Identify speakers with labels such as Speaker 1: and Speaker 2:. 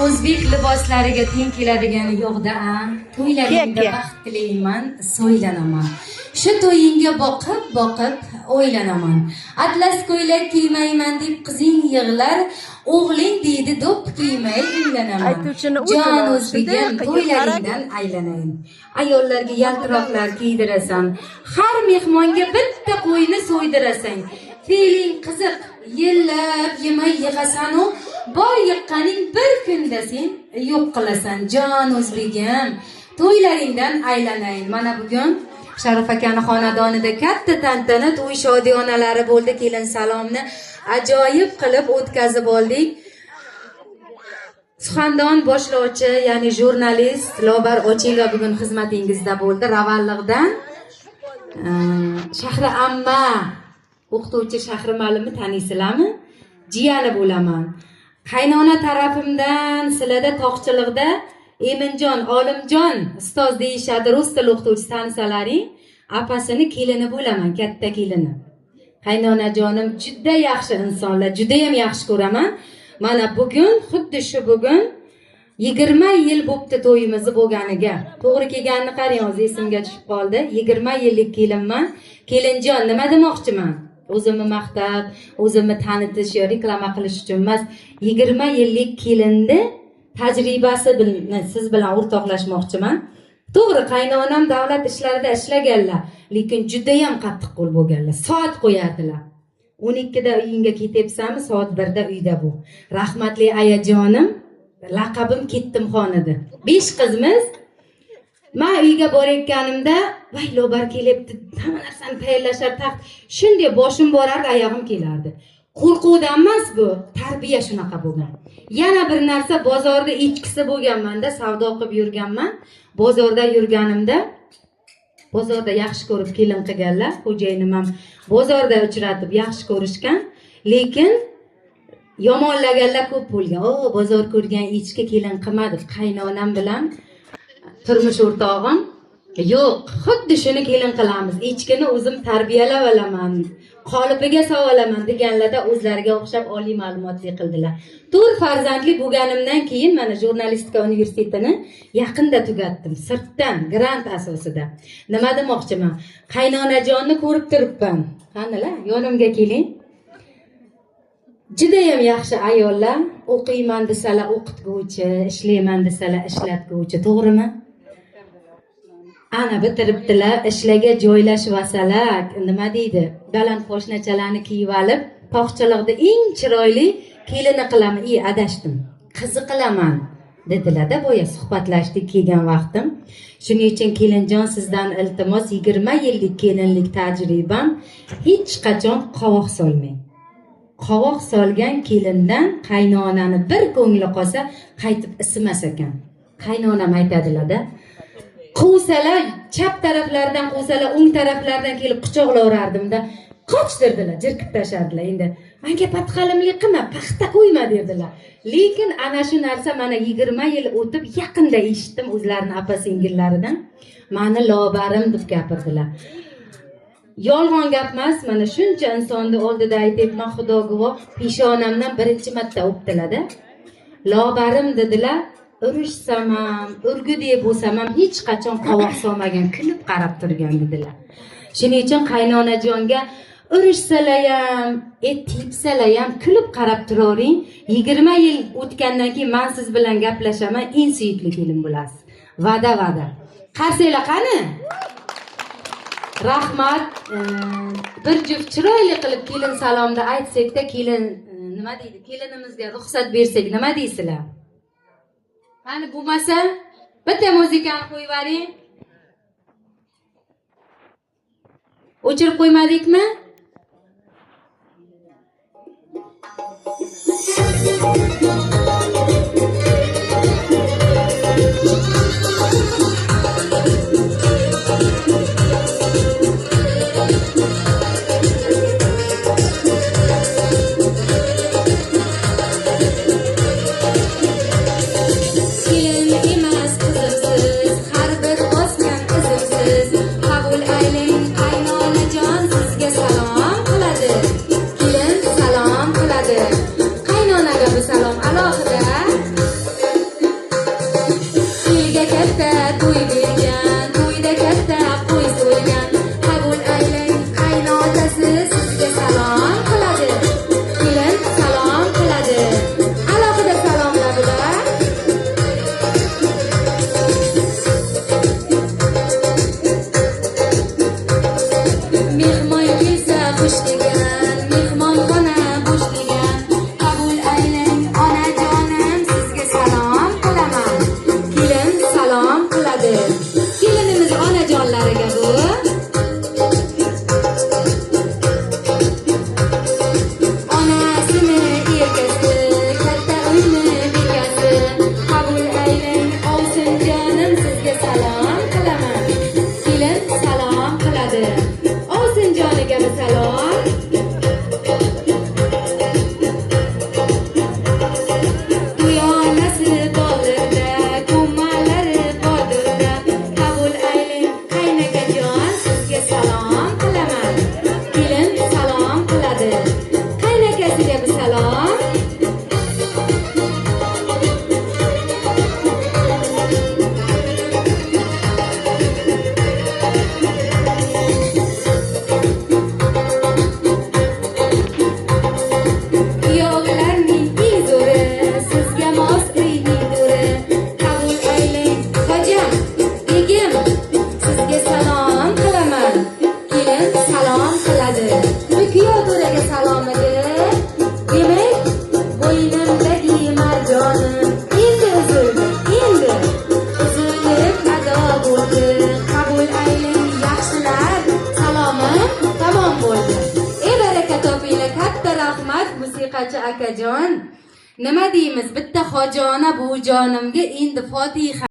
Speaker 1: O'zbek liboslariga teng keladigani yo'qda a. To'ylaringda
Speaker 2: Kek.
Speaker 1: Baxt tilayman, so'ylanaman. Shu to'yingga boqib boqib o'ylanaman. Atlas ko'ylak kiymayman deb qizing yig'lar, o'g'ling deydi do'ppi kiymay uylanaman.
Speaker 2: Aytuvchini o'zini
Speaker 1: Jon
Speaker 2: shunday
Speaker 1: o'zbegim,
Speaker 2: qilib
Speaker 1: to'ylaringdan aylanayin. Ayollarga yaltiroqlar kiydirasan, har mehmonga bitta qo'yni so'ydirasan. Fe'ling qiziq, yillab yemay yig'asan-u, bor yiqqaning bir kunda sen yo'q qilasan. Jon o'zbegim, to'ylaringdan aylanayin. Mana bugun Sharif akani xonadonida katta tantana, to'y shodiyonalari bo'ldi. Kelin salomni ajoyib qilib o'tkazib oldik. Suxandon boshlovchi, ya'ni jurnalist Lobar Ochilova bugun xizmatingizda bo'ldi. Ravalliqdan Shahri amma, o'qituvchi Shahri muallimni taniysizlarmi? Jiyani bo'laman. Qaynona tarafimdan sizlarda tog'chilikda Eminjon, Olimjon ustoz deyishadi, rus tili o'qituvchisi, tanisalaring, apasini kelini bo'laman, katta kelini. Qaynonajonim juda yaxshi insonlar, juda ham yaxshi ko'raman. Mana bugun, xuddi shu bugun 20 yil bo'pti to'yimizni bo'lganiga. To'g'ri kelganini qarang, hozir esimga tushib qoldi. 20 yillik kelinman. Kelinjon, nima demoqchiman? O'zimni maqtab, o'zimni tanitish yo reklama qilish uchun emas. 20 yillik kelinni tajribasi bilan siz bilan o'rtoqlashmoqchiman. To'g'ri, qaynonam davlat ishlarida ishlaganlar, lekin juda ham qattiqqo'l bo'lganlar. Soat qo'yardilar. 12da uyingga ketyapsanmi, soat 1da uyda bu. Rahmatli ayajonim, laqabim Kettimxon edi. 5 qizmiz. Men uyga borayotganimda, voy Lobar kelyapti, hamma narsani tayyorlashar, taxt. Shunday boshim borardi, oyog'im kelardi. Qo'rquvdan emas bu, tarbiya shunaqa bo'lgan. Yana bir narsa, bozorda echkisi bo'lganmanda, savdo qilib yurganman. Bozorda yurganimda, bozorda yaxshi ko'rib kelin qilganlar, xo'jayinim ham bozorda uchratib yaxshi ko'rishgan, lekin yomonlaganlar ko'p bo'lgan. O, bozor ko'rgan echki kelin qilmadi. Qaynonam bilan turmush o'rtog'im, yo'q, xuddi shuni kelin qilamiz, echkini o'zim tarbiyalab olaman, qolipiga solib deganlarda o'zlariga o'xshab oliy ma'lumotli qildilar. 4 farzandli bo'lganimdan keyin mana jurnalistika universitetini yaqinda tugatdim, sirtdan grant asosida. Nima demoqchiman? Qaynonajonni ko'rib turibman. Qanilar, yonimga keling. Judayam yaxshi ayollar, o'qiyman desalar o'qitguvchi, ishlayman desalar ishlatguvchi, to'g'rimi? Ana bitiribdilar, ishlaga joylashib olsalar, nima deydi? Baland poshnachalarni kiyib olib, tog'chiliqda eng chiroyli kelini qilaman, adashdim. Qizi qilaman dedilar-da, boya suhbatlashdik kelgan vaqtim. Shuning uchun kelinjon, sizdan iltimos, 20 yillik kelinlik tajribam, hech qachon qovoq solmang. Qovoq solgan kelindan qaynonani bir ko'ngli qolsa, qaytib isimas ekan. Qaynonam aytadilar-da. Quvsalar, chap taraflaridan quvsalar, o'ng taraflaridan kelib quchoqlaverardimda, qoch derdilar, jirkib tashardilar. Endi menga patqalimlik qilma, paxta qo'yma derdilar. Lekin ana shu narsa mana 20 yil o'tib yaqinda eshitdim o'zlarini apa singillaridan. Mani lobarim deb gapirdilar. Yolg'on gap emas, mana shuncha insonni oldida aytyapman, Xudo guvoh, peshonamdan birinchi marta o'pdilar-da. Lobarim dedilar. Urushsam ham, urgudek bo'lsam ham hech qachon qovoq solmagan, kulib qarab turgan dedilar. Shuning uchun qaynonajonga urushsalar ham, tepsalar ham kulib qarab turavering. 20 yil o'tgandan keyin men siz bilan gaplashaman, eng suyukli kelin bo'lasiz. Va'da, va'da. Qarsanglar qani? Rahmat. Bir juft chiroyli qilib kelin salomni aytsak-da, kelin nima deydi? Kelinimizga ruxsat bersak, nima deysizlar? Qani bo'lmasa bitta muzikani qo'yib yuboring. O'chirib qo'ymadikmi? Kelin emas qizimsiz, har bir bosgan izimsiz. Qabul aylang qaynonajon, sizga salom qiladi. Kelin salom qiladi. Qaynonaga bu salom alo Akajon. Nima deymiz, bitta Hojona buvijonimga endi fotiha.